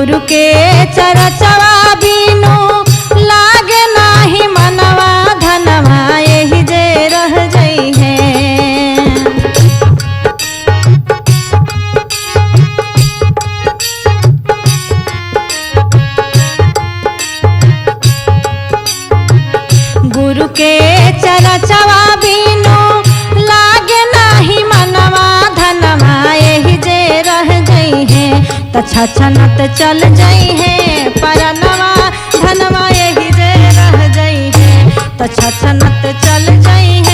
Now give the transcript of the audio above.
गुरु के चरचवा बिनु लागे नाही मनवा धनवा एही जे रह जई है। गुरु के चरचवा बिनु लागे नाही मनवा धनवा एही जे रह जई है। त छछनत चल जई है परनवा धनवा एही जे रह जई है। त छछनत चल जई है।